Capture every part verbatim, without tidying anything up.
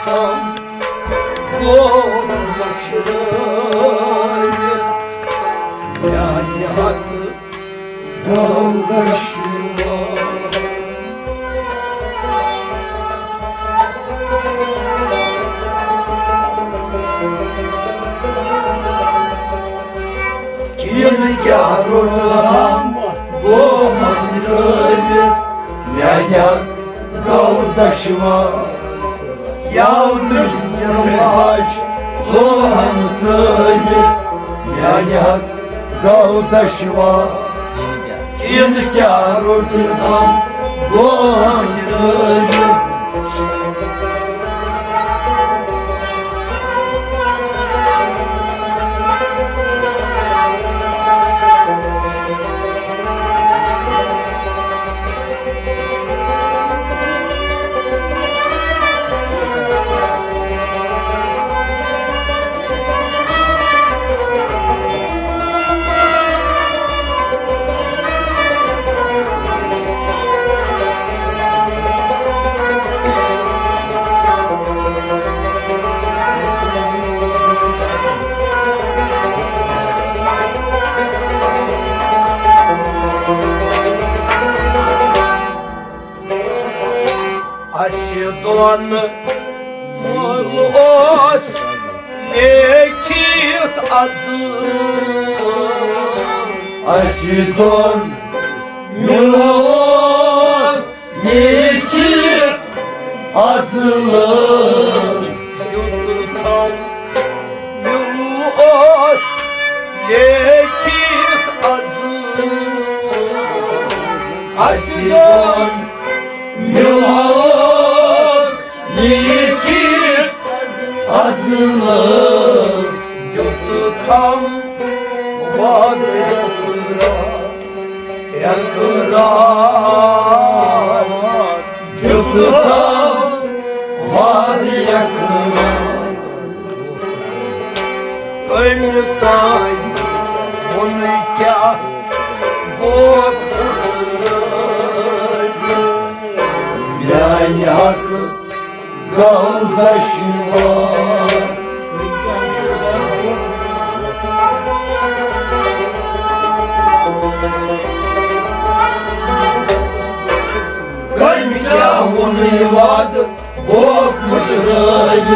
گوٚو مٔشرٲوِتھ میانہِ حقہٕ گوٚو دشوار۔ کِنہٕ کیٛاہ روٚٹہٕ ہم گوٚو مٔشرٲوِتھ میانہِ حقہٕ گوٚو دشوار۔ یاونٕکۍ سِرواج ژوٚلہٕ ہم ترٛٲوِتھ میانہِ حقہٕ گوٚو دشوار۔ کِنہٕ کیٛاہ روٚٹہٕ ہم گوٚو مٔشرٲوِتھ۔ اسہِ دۄن مول اوس لیکھِتھ از۔ اسہِ دۄن مول اوس لیکھِتھ از لٲز۔ دیُت تھم میوٗل اوس لیکھِتھ از۔ اسہِ دۄن میوٗل اوس لیکھِتھ از لٲز۔ دیُت تھم وعدٕ اقرار۔ اقرار دیُت تم وعدٕ اقرار۔ کٔمۍ تام ووٚنُے کیٛاہ گوٚو؟ میانہِ حقہٕ گوٚو دشوار۔ کٔمۍ کیٛاہ ووٚنُے وعدٕ گوٚو پھُٹرٲوِتھ،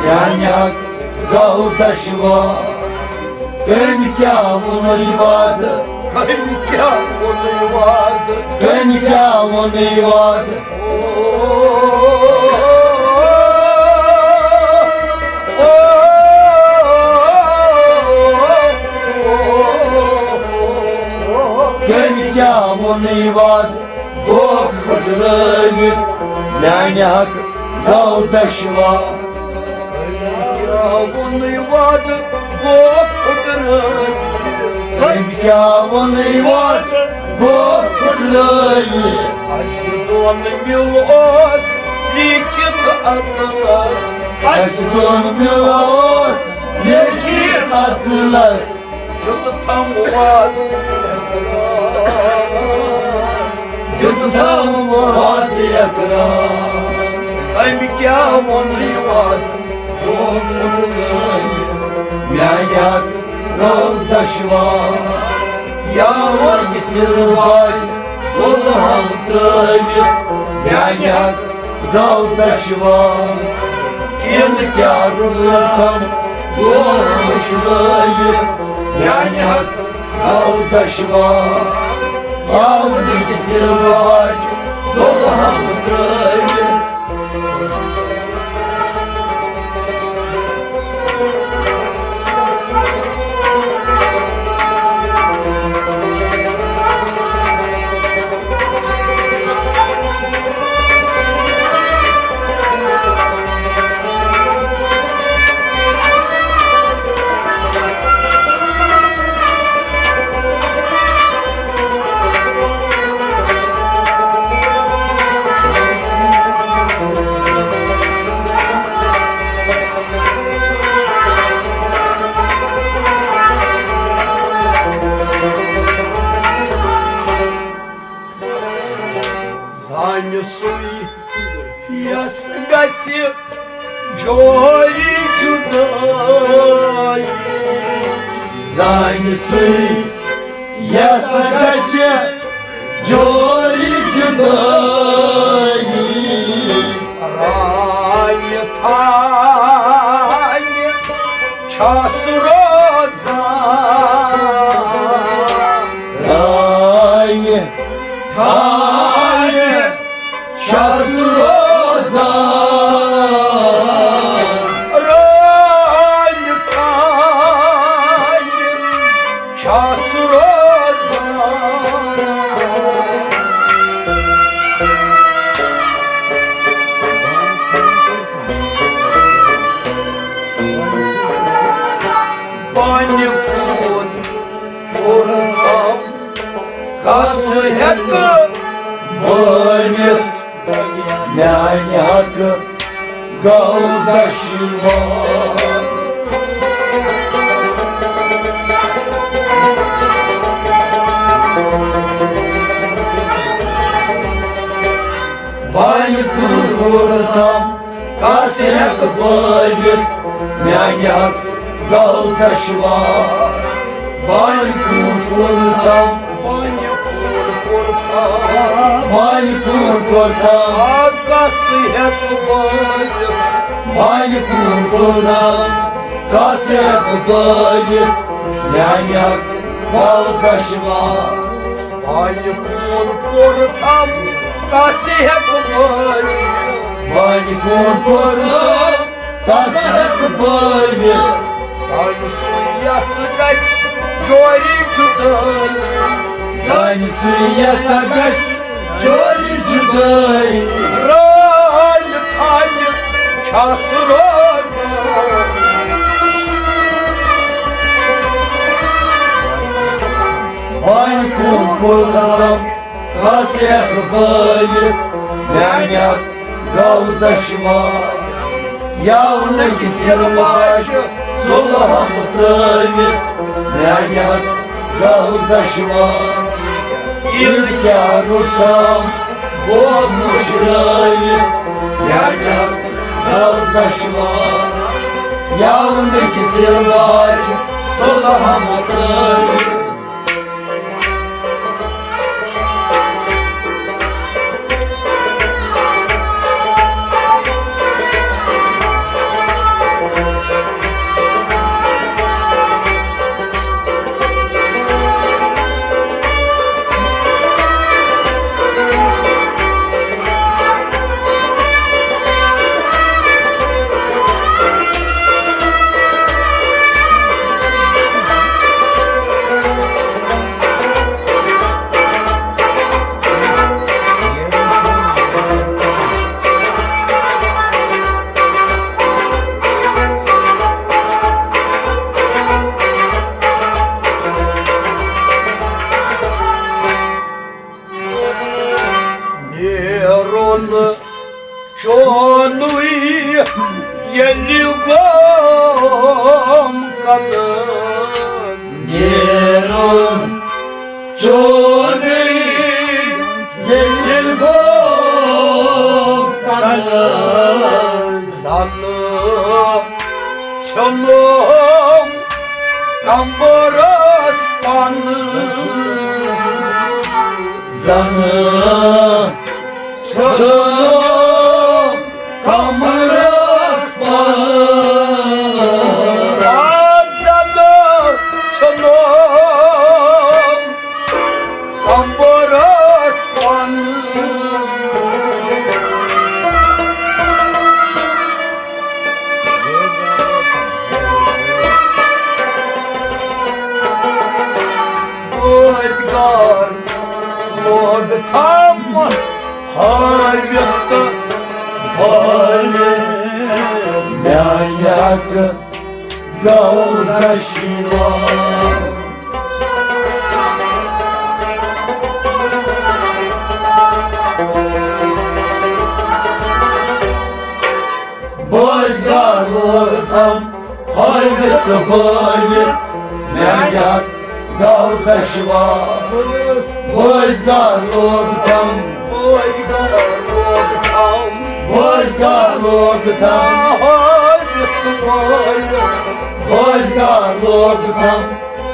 میانہِ حقہٕ گوٚو دشوار۔ کٔمۍ کیٛاہ ووٚنُے وعدٕ؟ کٔمۍ کیٛاہ ووٚنُے وعدٕ؟ کٔمۍ کیٛاہ ووٚنُے وعدٕ؟ کٔمۍ کیٛاہ ووٚنُے وعدٕ؟ گوٚو پھُٹرٲوِتھ، میانہِ حقہٕ گوٚو دشوار۔ کیٛاہ ووٚنُے وعدٕ گوٚو پھُٹرٲوِتھ۔ أمۍ کیٛاہ ووٚنُے وعدٕ گوٚو پھُٹرٲوِتھ۔ اَسہِ دۄن میوٗل اوس لیٖکھِتھ اصلس۔ اَسہِ دۄن میوٗل اوس لیٖکھِتھ اصلس۔ دیُت تھم وعدٕ اقرار، دیُت تھم وعدٕ اقرار۔ أمۍ کیٛاہ ووٚنُے وعدٕ؟ گوٚو پھُٹرٲوِتھ، میانہِ حقہٕ گوٚو دشوار۔ یاوٕ سِرواج ژوٚلہٕ ہم ترٛٲوِتھ، میانہِ حقہٕ گوٚو دشوار۔ کِنہٕ کیٛاہ روٚٹہٕ ہم گوٚو مٔشرٲوِتھ، میانہِ حقہٕ گوٚو دشوار۔ آو نہٕ سِرواج ژوٚلہٕ ہم ترٛٲوِتھ۔ زانہِ سُے یس گژھِ جوری جدٲیی۔ زانہِ سۭتۍ یس گژھِ جوری جدٲیی۔ رانہِ تھانہِ چھس روزان۔ رانہِ تھانہِ چھس روزان۔ رانہِ تھانہِ چھس روزان۔ بانہِ کُن کوٚر تھم، کس ہیٚکہٕ مٲنِتھ؟ میانہِ حقہٕ گوٚو دشوار۔ بانہِ کُن کوٚر تھم، کس ہیٚکہٕ بٲوِتھ؟ میانہِ حقہٕ گوٚو دشوار۔ بانہِ کُن کوٚر تھم، بانہِ کُن کوٚر تھم، بانہِ کُن کوٚر تھم۔ آ، کس ہیٚکہٕ بٲوِتھ؟ بانہِ کُن کوٚر تھم، کس ہیٚکہٕ بٲوِتھ؟ میانہِ حقہٕ گوٚو دشوار۔ بانہِ کُن کوٚر تھم، کس ہیٚکہٕ بٲوِتھ؟ بانہِ کُن کوٚر تھم، کس ہیٚکہٕ بٲوِتھ؟ زانہِ سُہ یس گژھِ جوری جدٲیی۔ زانہِ سُہ یس گژھِ جوری جدٲیی۔ رانہِ تھانہِ چھس روزان۔ بانہِ کُن کوٚر تھم، کس ہیٚکہٕ بٲوِتھ؟ میانہِ حقہٕ گوٚو دشوار۔ یاونٕکۍ سِرٕ باجہِ ظُلم ترٲوِتھ، میانہِ حقہٕ گوٚو دشوار۔ ییٚلہِ کیٛاہ روٚٹم بوب مُشرٲوِتھ، میانہِ حقہٕ گوٚو دشوار۔ یاونٕکۍ سِرٕ باجہِ ظُلم ترٲوِتھ۔ نیرُن چونُے ییٚلہِ گوم کنن۔ نیرُن چونُے ییٚلہِ گوم کنن۔ زنہٕ ژھیوٚنُم کمبرس پن۔ زنہٕ ژھیوٚنُم کمبرس پن۔ آ، زنہٕ ژھیوٚنُم کمبرس پن۔ روزگار لوگ تھم ہٲوِتھ تہٕ بٲوِتھ۔ میانہِ حقہٕ گوٚو دشوار۔ بٲزگار ووتم ہٲوِتھ تہٕ بٲوِتھ، مےٚ کیٛاہ گوٚو دشوار۔ بٲزگار ووتم، بٲزگار ووتم، بٲزگار ووتم۔ تہٕ بٲیِتھ۔ روزگار لوگ تھم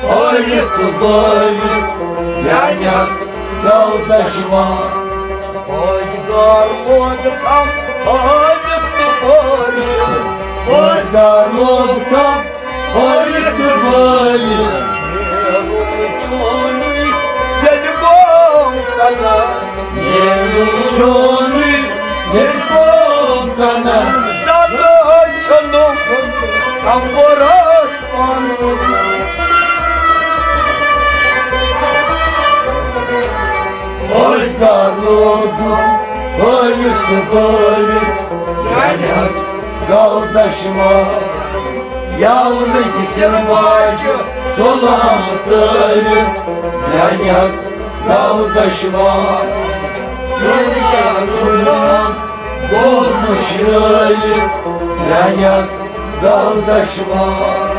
ہٲوِتھ تہٕ بٲوِتھ، میانہِ حق گوٚو دشوار۔ روزگار لوگ تھم ہٲوِتھ تہٕ بٲوِتھ۔ روزگار لوگ تھم ہٲوِتھ تہٕ بٲوِتھ۔ نیرُن چونُے ییٚلہِ گوٚو قدر۔ نیرُن چونُے ییٚلہِ گوٚو قدر۔ زنہٕ چھُنہٕ کمبرس پنُن۔ روزگار لوگُم ہٲوِتھ تہٕ بٲوِتھ، میانہِ حق گوٚو دشوار۔ یاونٕکۍ سِر واجہِ ظۄلام ترٲوِتھ، میانہِ حق گوٚو دشوار۔ ییٚلہِ کیٛاہ گُناہ گوٚو مٔشرٲوِتھ، میانہِ حق گوٚو دشوار۔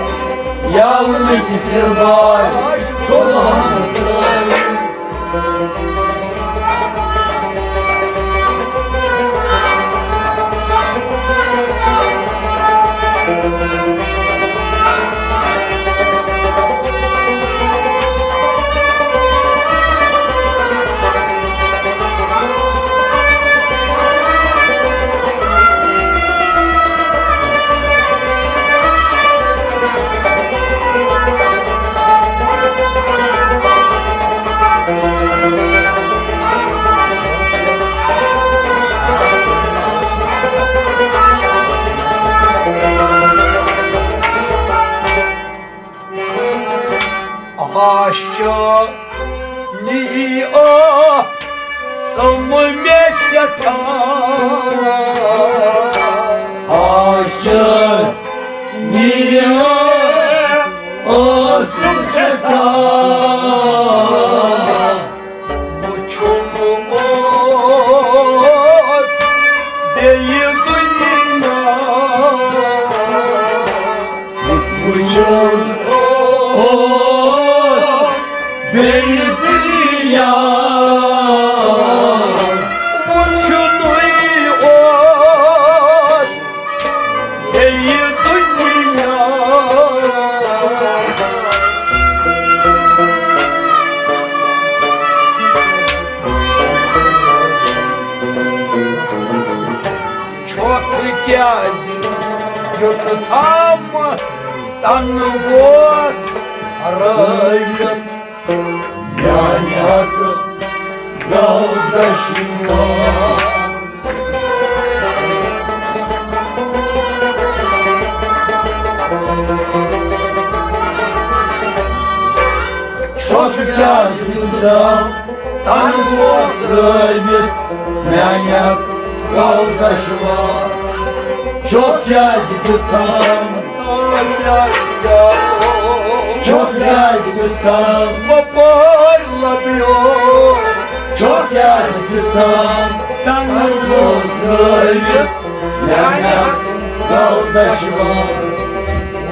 یاونٕکۍ سِر واجہِ ظۄلام ترٲوِتھ۔ آش چھُ نی آسم مےٚ سٮ۪ٹھاہ۔ آش چھُ نی آسم سٮ۪ٹھاہ۔ وُچھُم اوس بیٚیہِ دُنیا۔ وُچھُم اوس بیٚیہِ دُنیا۔ وُچھُنُے اوس بیٚیہِ دُنیا۔ چھۄکھ کیٛازِ دیُت تھم تنہٕ گوس رٲوِتھ؟ میانہِ حق گوٚو دشوار۔ چھۄکھ کیٛازِ دیُت تھم تنہٕ گوس رٲوِتھ؟ میانہِ حق گوٚو دشوار۔ چھۄکھ کیٛازِ دیُت تھم؟ چھۄکھ کیٛازِ دیُت تھم؟ وۄپٲرۍ لبیو۔ چھۄکھ کیٛازِ دیُت تھم؟ تنہٕ گوس رٲوِتھ۔ میانہِ حق گوٚو دشوار۔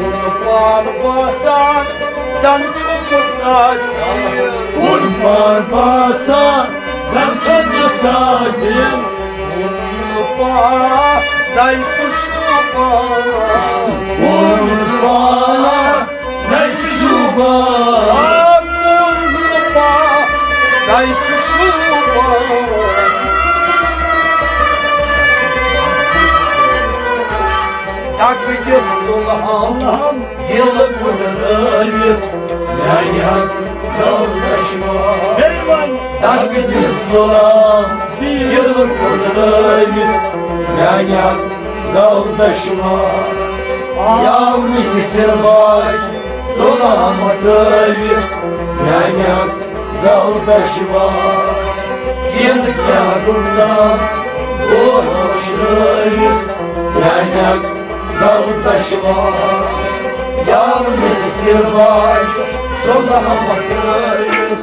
وُن پان باسان زن چھُم ساتھی۔ وُن پان باسان زن چھُم ساتھی۔ وُن پان دَے سُہ شوٗبان۔ وُن پان دَے سُہ شوٗبان۔ وُن پان دَے سُہ شوٗبان۔ دَکہٕ دِتھ ژوٚلہم دِل پھُٹرٲوِتھ، میانہِ حق گوٚو دشوار۔ دَکہٕ دِتھ ژوٚلہم دِل پھُٹرٲوِتھ، میانہِ حق گوٚو دشوار۔ یاونٕکۍ سِر واجہِ ظۄلام ترٲوِتھ، میانہِ حق گوٚو دشوار۔ ییٚلہِ کیٛاہ گُناہ گوٚو مٔشرٲوِتھ، میانہِ حق گوٚو دشوار۔ یاونٕکۍ سِر واجہِ ظۄلام ترٲوِتھ۔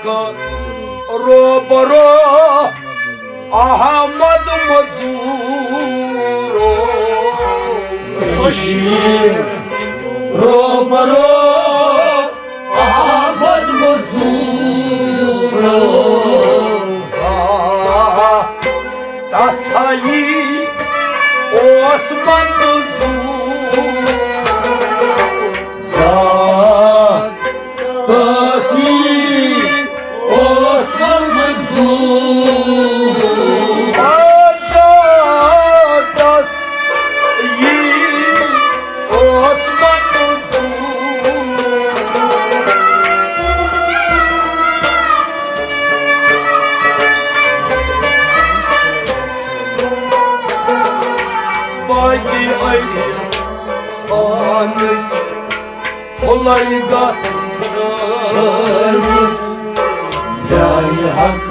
روبرو احمد مزورو، بشیر روبرو احمد مزورو، زا تسائی اوس منظور، زا تسائی اوس منظور۔ آزادس یی اوس منظور۔ باقی علی خانٕچ پھُلے گژھ چھٲوِتھ، میانہِ حق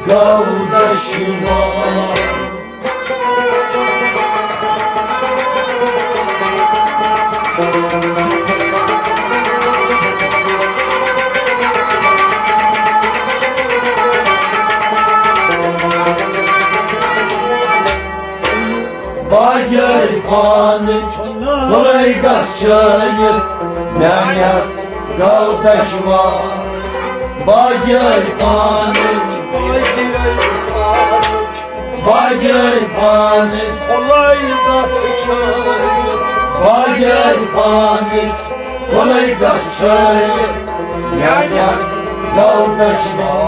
گوٚو دشوار۔ باقی علی خانٕچ پھُلے گژھ چھٲوِتھ، میانہِ حق گوٚو دشوار۔ باقی علی خانٕچ، باقی علی خانٕچ، باقی علی خانٕچ پھُلے گژھ چھٲوِتھ، باقی علی خانٕچ پھُلے گژھ چھٲوِتھ، میانہِ حق گوٚو دشوار۔